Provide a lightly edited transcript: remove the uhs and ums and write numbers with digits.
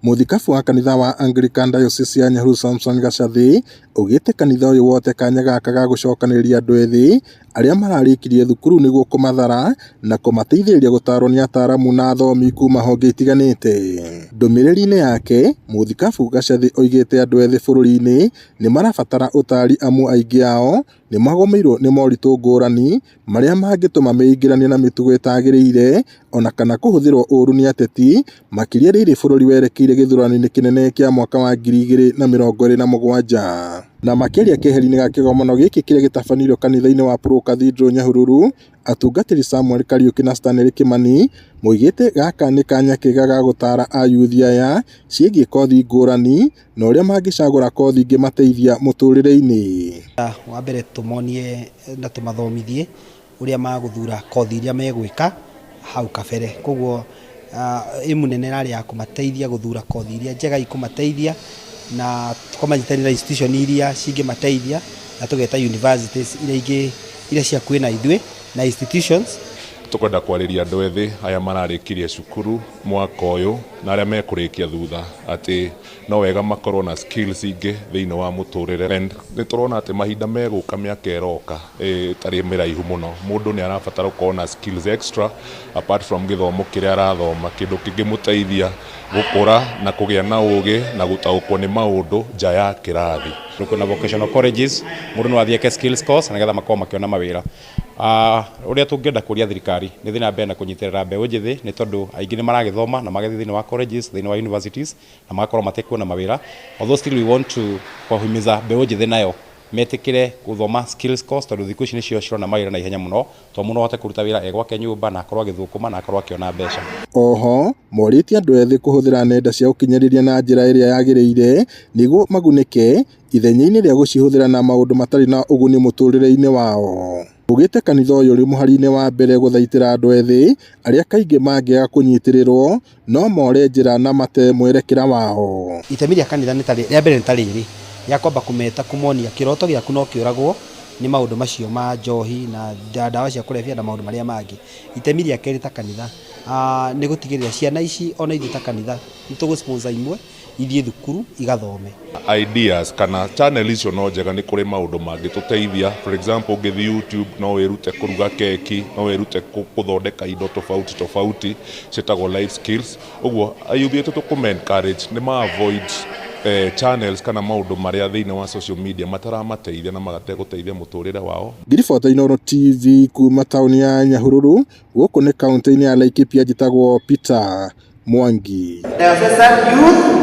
Mũthikabu wa kanitha wa Anglican Diocese ya Nyahururu Samson Gacathi augĩte kanitha ũyũ wote kanya gaka ga gũcokanĩrĩria andũ ethĩ arĩa mararĩkirie thukuru nĩguo kũmathara na kũmateithĩrĩria gũtarwo nĩ ataramu na athomi kuma honge itiganĩte. Ndũmĩrĩri-inĩ yake, Mũthikabu Gacathi oigĩte andũ ethĩ bũrũri-inĩ nĩ marabatara ũtari amu aingĩ ao nĩ magũmĩirwo nĩ moritũ ngũrani marĩa mangĩtũma meingĩranie na mĩtugo ĩtagĩrĩire ona kana kũhũthĩrwo ũru nĩ ateti makĩria rĩrĩ bũrũri werekeire gĩthurano-inĩ kĩnene kĩa mwaka wa 2027. Na makĩaria keheri-inĩ ga kĩgomano gĩkĩ kĩrĩa gĩtabanĩirio kanitha-inĩ wa Pro Cathedral Nyahururu, atungatĩri Samuel Kariuki na Stanley Kimani moigĩte gaka nĩ kanya kega ga gũtara ayuthi aya ciĩgiĩ kothi ngũrani na ũrĩa mangĩcagũra kothi ingĩmateithia mũtũrĩre-inĩ. Wa mbere tũmonie na tũmathomithie ũrĩa magũthura kothi iria megwĩka hau kabere. Koguo ĩmu nene ĩrarĩ ya kũmateithia gũthura kothi iria njega ikũmateithia na tũkamanyitanĩra institution iria cingĩmateithia na tũgeta universities iria ingĩ iria cia hakuhĩ na ithuĩ na institutions. Tũkwenda kwarĩria andũ ethĩ aya mararĩkirie cukuru mwaka ũyũ na arĩa mekũrĩkia thutha atĩ no wega makorwo na skills ingĩ thĩinĩ wa mũtũrĩre, and nĩ tũrona atĩ mahinda megũka, mĩaka ĩroka ĩtarĩ mĩraihu mũno, mũndũ nĩ arabatara gũkorwo na skills extra apart from gĩthomo kĩrĩa arathoma, kĩndũ kĩngĩmũteithia gũkũra na kũgĩa na ũgĩ na gũtaũkwo nĩ maũndũ nja ya kĩrathi. Kwĩna vocational colleges, mũndũ no athiĩ eke skills course nĩgetha makorwo makĩona mawĩra. Ũrĩa tũngĩenda kũria thirikari nĩ thiĩ na mbere na kũnyitĩrĩra mbeũ njĩthĩ, nĩ tondũ aingĩ nĩ maragĩthoma na magathiĩ thĩinĩ wa colleges, thĩinĩ wa universities, na magakorwo matekuona mawĩra. Although still we want to kũhimiza mbeũ njĩthĩ nayo metĩkĩre gũthoma skills course, tondũ thikũ ici nĩcio cirona mawĩra na ihenya mũno, tondũ mũndũ no ahote kũruta wĩra e gwake nyũmba na akorwo agĩthũkũma na akorwo akĩona mbeca. Oho morĩtie andũ ethĩ kũhũthĩra nenda cia ũkinyanĩria na njĩra ĩrĩa yagĩrĩire nĩguo magunĩke ithenya-inĩ rĩa gũcihũthĩra na maũndũ matarĩ na ũguni mũtũrĩre-inĩ wao. Ugĩte kanitha ũyũ ũrĩ mũhari-inĩ wa mbere gũthaitĩra andũ ethĩ arĩa kaingĩ mangĩaga kũnyitĩrĩrwo no more njĩra na mate mwerekera wao. Itemi rĩa kanitha nĩ ta rĩa mbere nĩ ta rĩrĩ rĩa kwamba kũmeta, kũmonia kĩroto gĩaku no kĩũragwo nĩ maũndũ macio ma njohi na ndawa cia kũrebia na maũndũ marĩa mangĩ. Itemi rĩa kerĩ ta kanitha nĩ gũtigĩrĩra ciana ici ona ithuĩ ta kanitha nĩ tũgũ sponsor imwe ithiĩ thukuru igathome. Ideas kana channel icio no njega, nĩ kũrĩ maũndũ mangĩtũteithia. For example, ũngĩthiĩ YouTube no wĩrute kũruga keki, no wĩrute gũthondeka indo tofauti tofauti ciĩtagwo life skills. Ũguo ayuthi aitũ tũkũma encourage nĩ ma avoid channels kana maũndũ marĩa thĩinĩ wa social media mataramateithia na magategũteithia mũtũrĩre wao. Ngiribota Inooro TV kuma taũni ya Nyahururu, gũkũ nĩ kaũntĩ-inĩ ya Laikipia, njĩtagwo Peter Mwangi. Diocesan Youth.